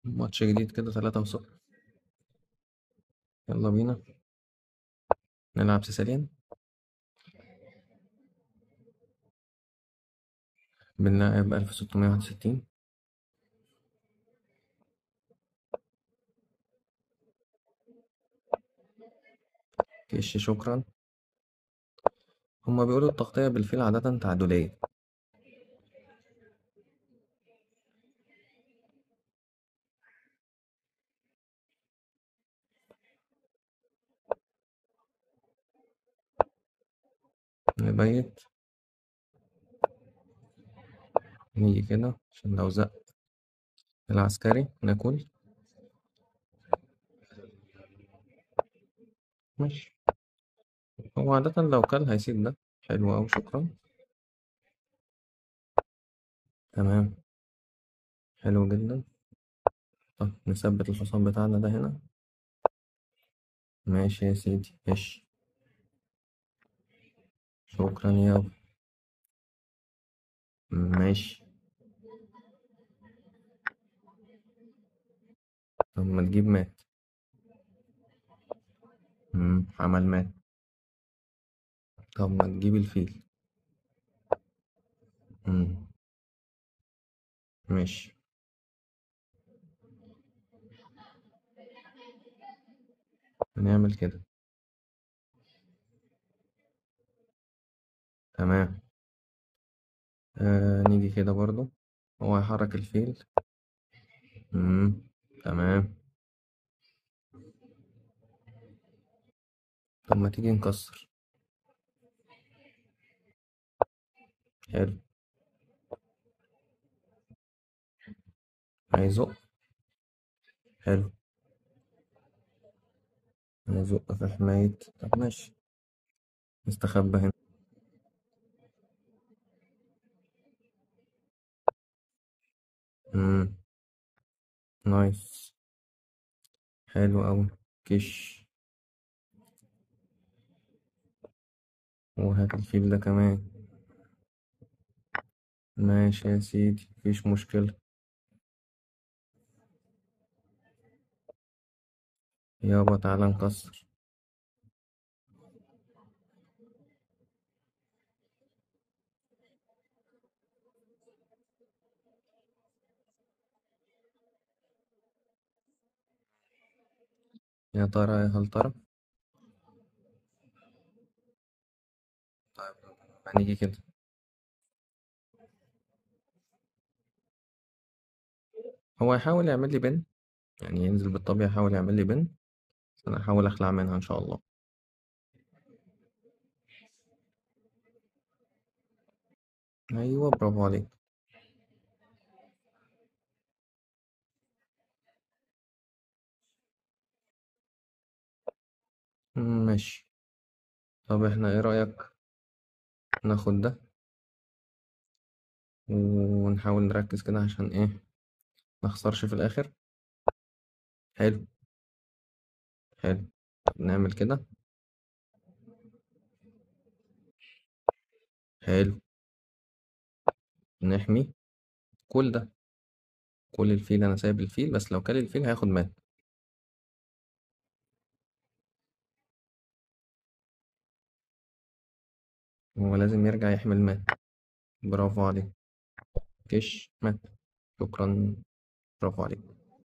ماتش جديد كده 3-0. يلا بينا نلعب Sicilian. بنلعب 1661. كش شكرا. هما بيقولوا التغطية بالفيل عادة تعادلية. نبيت نيجي كده عشان لو زق العسكري ناكل. ماشي، هو عادة لو كل هيسيب ده. حلو أوي، شكرا. تمام، حلو جدا. طب نثبت الحصان بتاعنا ده هنا. ماشي يا سيدي، ماشي، شكرا يا ماشي. طب ما تجيب مات. عمل مات. طب ما تجيب الفيل. ماشي. هنعمل كده. تمام. نيجي كده برضو، هو هيحرك الفيل. تمام. طب ما تيجي نكسر. حلو، هيزق. حلو، هيزق في حماية. طب ماشي، نستخبى هنا. نايس، حلو أوي. كش، وهات الفيل ده كمان. ماشي يا سيدي، مفيش مشكلة. يابا تعالى نكسر. يا ترى يا هل ترى. طيب هنيجي كده. هو هيحاول يعمل لي بن، يعني ينزل بالطبيعة يحاول يعمل لي بن، بس أنا هحاول أخلع منها إن شاء الله. أيوة، برافو عليك. ماشي. طب احنا ايه رأيك ناخد ده ونحاول نركز كده عشان ايه ما نخسرش في الاخر. حلو حلو. طب نعمل كده. حلو، نحمي كل ده، كل الفيل. انا سايب الفيل، بس لو كل الفيل هياخد مات. هو لازم يرجع يحمل مات. برافو عليك. كش مات، شكرا، برافو عليك.